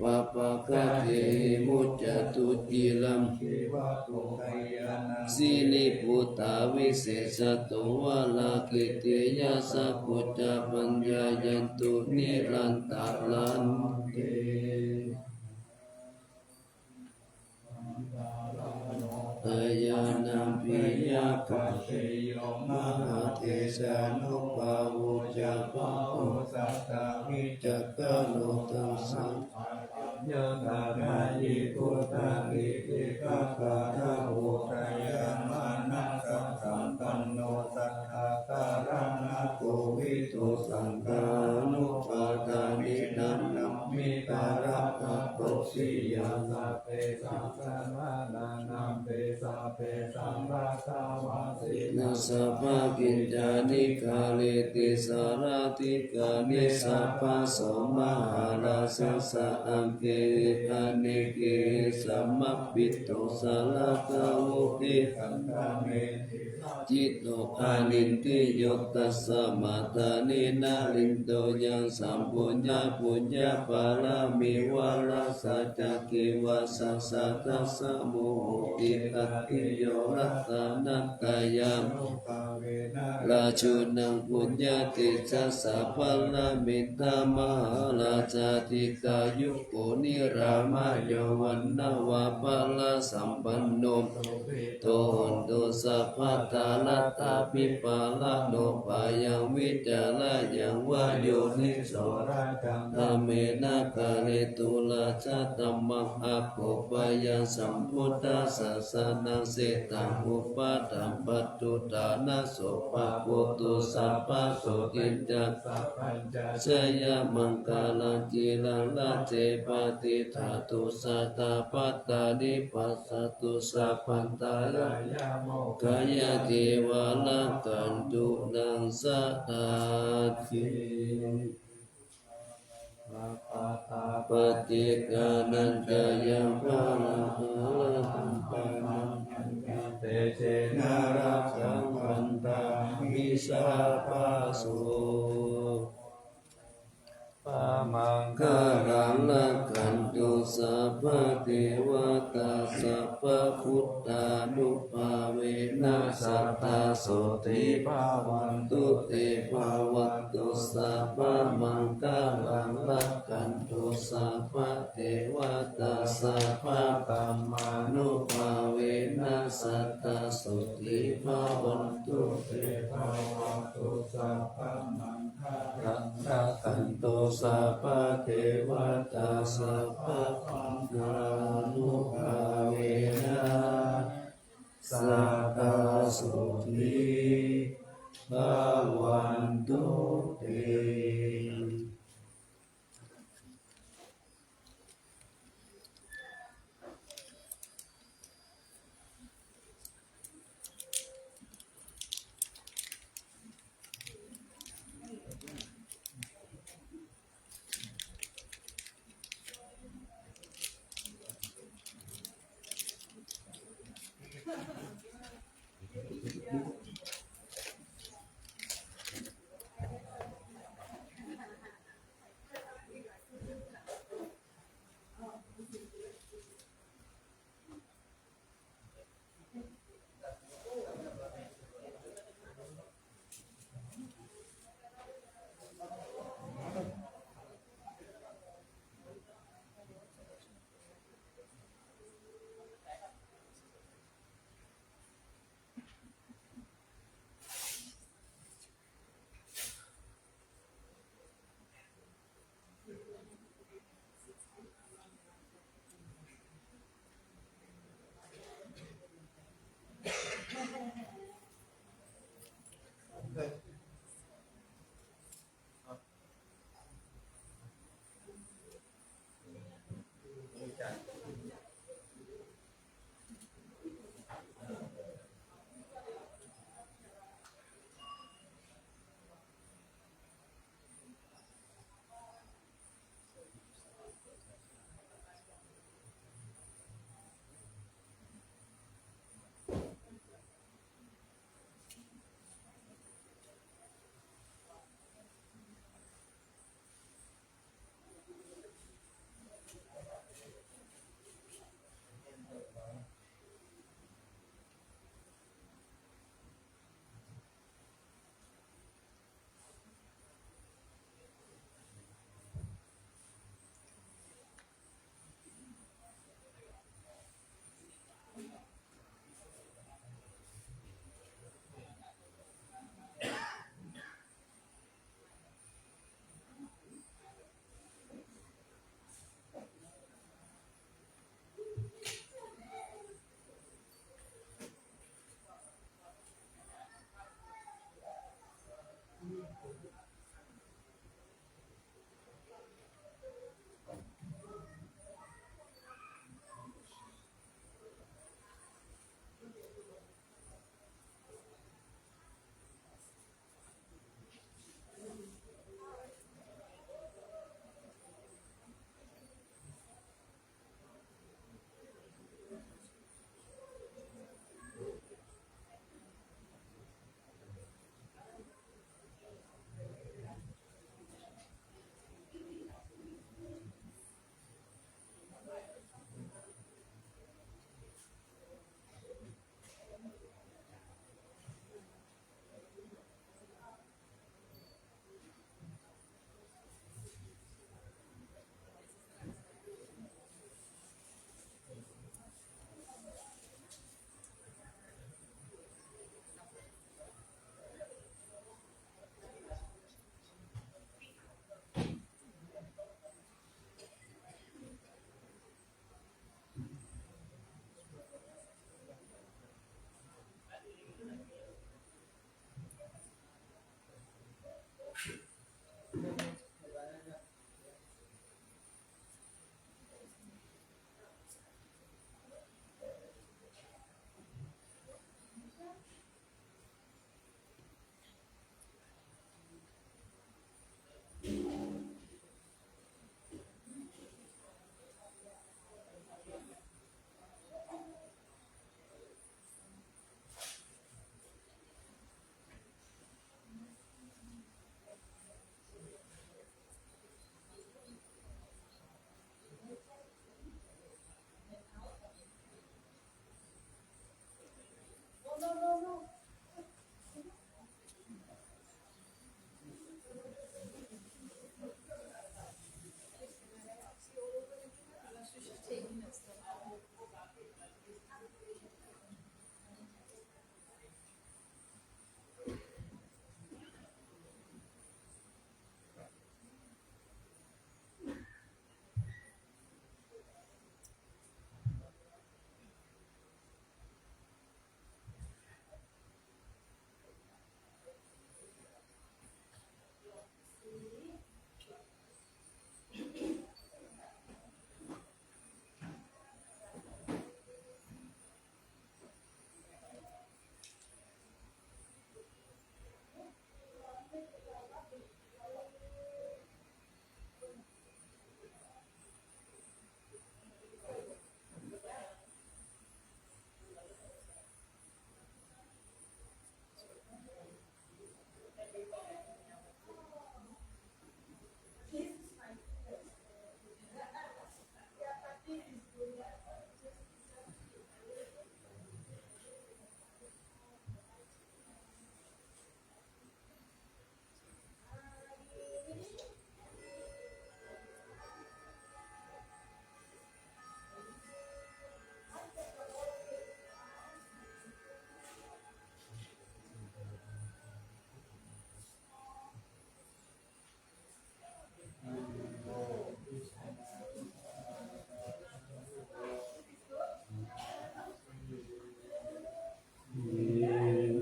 pāpaggahehi muccantu ciraṃ. Sīlī buddhā visesato varā kīrtiyā sakko ca paññāya tu nirantaraṃ. Ayana piyapajjeyo mahātejanubhāvo ca bāhuṃ sataṃ vicakkhaṇo taṃ saṃ Yathāyī bhūtāni dīghagātho, udayamānassasampanno saddakaraṇakovido, saṅghānupādānena namitaratā bodhiyā. Sabbesaṃ samaṇānaṃ vessabbesaṃ bhagavā sīlassa bhakkhiñca nikkhareti sārathikāni sabbaso mahārājassa aṅgehi anekehi samāpito sāragavoti. Handa me jito anindriyo tasmā dāni narindo yaṃ sambhuññā puññapāramī vārassa cākevassa sattassa muhuti atiyo ratanattayanu rājūnaṃ puññatejasā paranimmitā mahārājā dīghāyuko nirāmyo vaṇṇavaṇṇasampanno sukhito hotu sabbadā. Laddhāpi pārano bhayaṃ vītarāgaṃ vā yoniso rakkhaṃ dhammena kāretu rājadhammam akopāya sambuddhasāsanaṃ sitaṃ upaṭṭhaṃ pattutaṃ naso pabbhuto sabbasotthi ca sabbañca jayamaṅgalaṃ. Ciraṃ rājje patiṭṭhatu sadā pattāni passatu sabbadā mokkhaṃ yā devā rakkhantu naṃ sadāti. Paccekānañca yaṃ balaṃ arahantānaṃ paññātejena rakkhaṃ bandhāmi sabbaso. Pamaṅgalaṃ rakkhantu sabbadevatā sabbabuddhānubhāvena sadā sotthī bhavantu te. Bhavatu sabbamaṅgalaṃ rakkhantu sabbadevatā sabbadhammānubhāvena sadā sotthī bhavantu te. Bhavatu sabbamaṅgalaṃ rakkhantu sabbadevatā sabbabuddhānubhāvena sadā sotthī bhavantu te.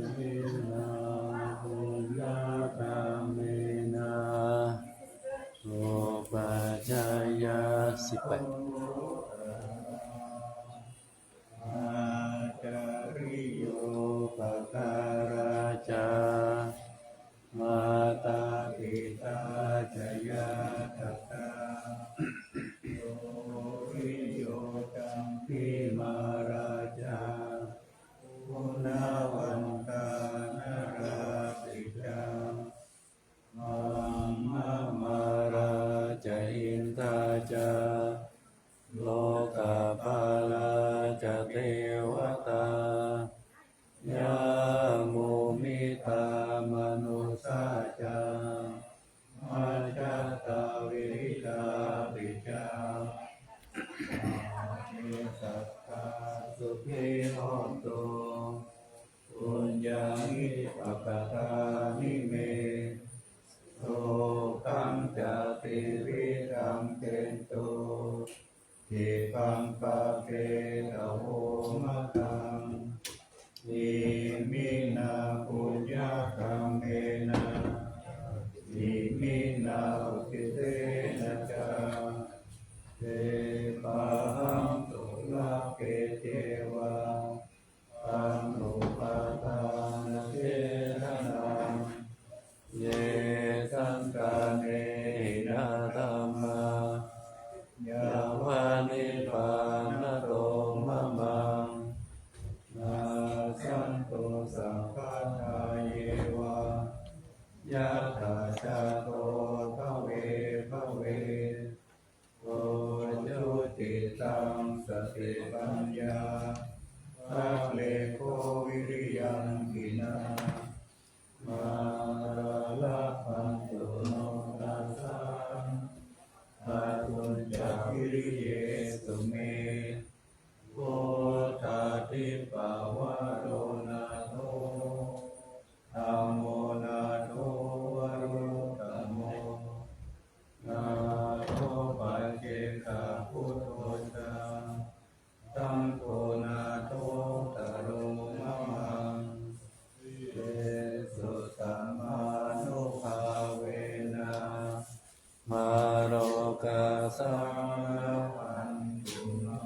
Iminā puññakammena upajjhāyā สิบแปด Ācariyupāgārā ca mātā pitā ca ñātakā suriyo candimā rājā guṇavantā narāpi ca brahmamārā ca indā ca lokapālā ca devatā yamo mittā manussā ca majjhattā verikāpi ca sabbe sattā sukhī hontu puññāni pakatāni me sokhaṃ ca tividhaṃ dentu khippaṃ pāpetha vo mataṃ. Iminā puññakammena Yeva yathājjhaggo bhave bhave, ujucittaṃ satipaññā, sallekho viriyamhinā, mārā labhantu nokāsaṃ, kātuñca viriyesu me. Buddhādhipavaro nātho, dhammo nātho varuttamo, nātho paccekabuddho ca, saṅgho nāthottaro mamaṃ. Sīlesu sammānubhāvena, mārokāsaṃ labhantu mā.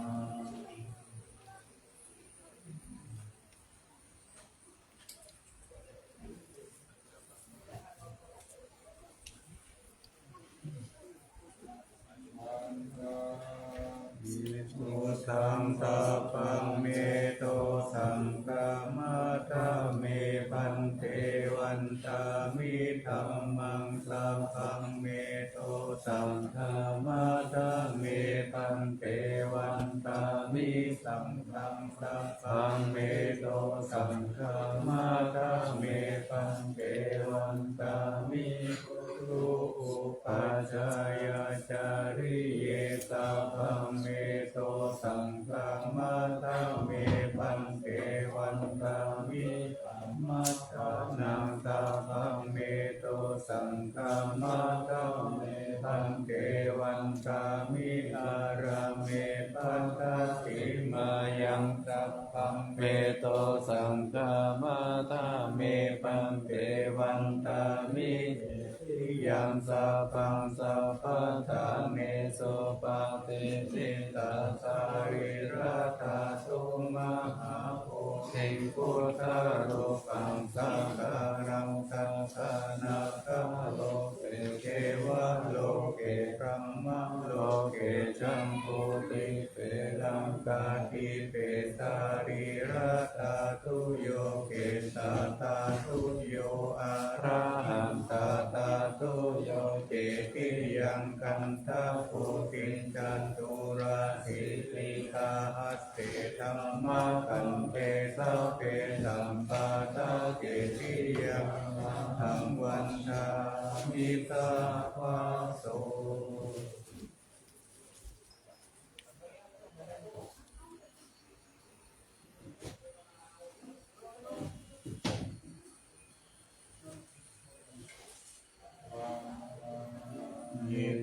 Buddhaṃ sabbaṃ me dosaṃ khamatha me bhante, vandāmi dhammaṃ sabbaṃ me dosaṃ khamatha me bhante, vandāmi saṅghaṃ sabbaṃ me dosaṃ khamatha me bhante, vandāmi guru upajjhāyācariye sabbaṃ me dosaṃ khamatha me bhante, vandāmi dhammasaraṇaṃ sabbaṃ me dosaṃ khamatha me bhante, vandāmi ārāme pattati māyaṃ sabbaṃ me dosaṃ khamatha me bhante, vandāmi cetiyaṃ sabbaṃ sabbaṭṭhānesu patiṭṭhitā sarīradhātu mahābodhiṃ buddharūpaṃ sakalaṃ sadā nāgaloke devaloke brahmaloke jambudīpe laṅkādīpe sarīradhātuyo kesādhātuyo arahatadhātuyo cetiyaṃ gandhakuṭiṃ caturāsītikā aṭṭhe dhammakkhandhe sabbe sampāda cetiyaṃ ahaṃ vandāmi sabbaso.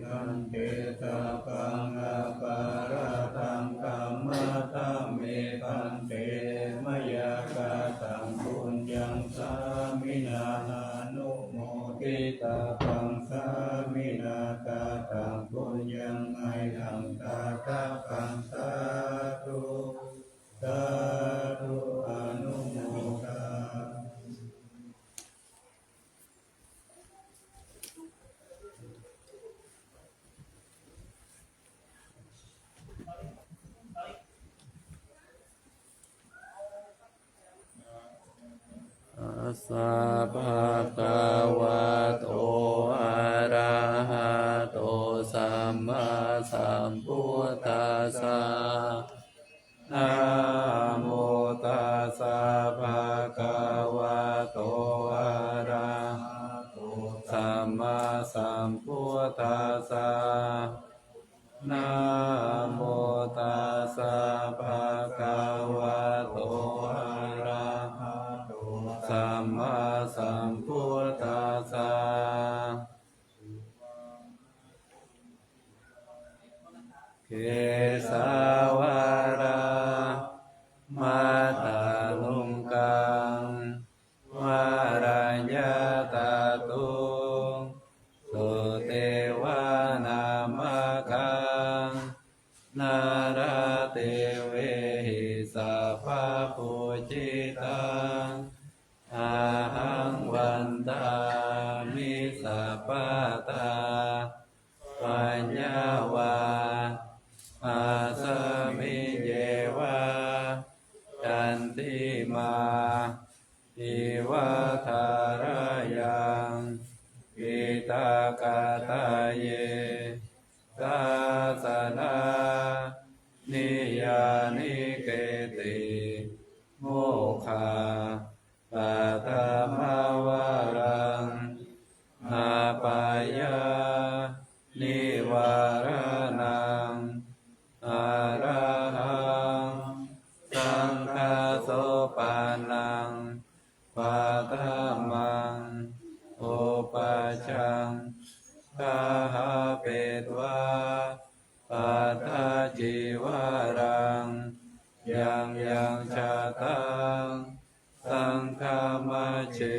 Bhante sabbaṃ aparādhaṃ khamatha me bhante, mayā kataṃ puññaṃ sāminā anumoditabbaṃ, sāminā kataṃ puññaṃ mayhaṃ dātabbaṃ, sādhu sādhu anumodāmi. Tassa bhagavato arahato sammāsambuddhassa. Namo tassa bhagavato arahato sammāsambuddhassa. Namo tassa bhagavato arahato sammāsambuddhassa. Kesavādaṃ matthaluṅgaṃ varaññatatthuṃ suddhevānamakaṃ nāḷāgiriṃ sabbaṃ pūjitaṃ ahaṃ vandāmi sabbadā. Paññā va asmiṃ yeva candimā iva Dhārayaṃ piṭakattaye sāsananiyāniketi, mokkhapatham apāyānibbānametaṃ arahaṃ saṅghasopannaṃ paṭhamaṃ upajjhaṃ gahapetvā pattacīvaraṃ yaṃ yaṃ jātaṃ saṅghamajjhe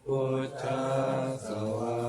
bujjhasvā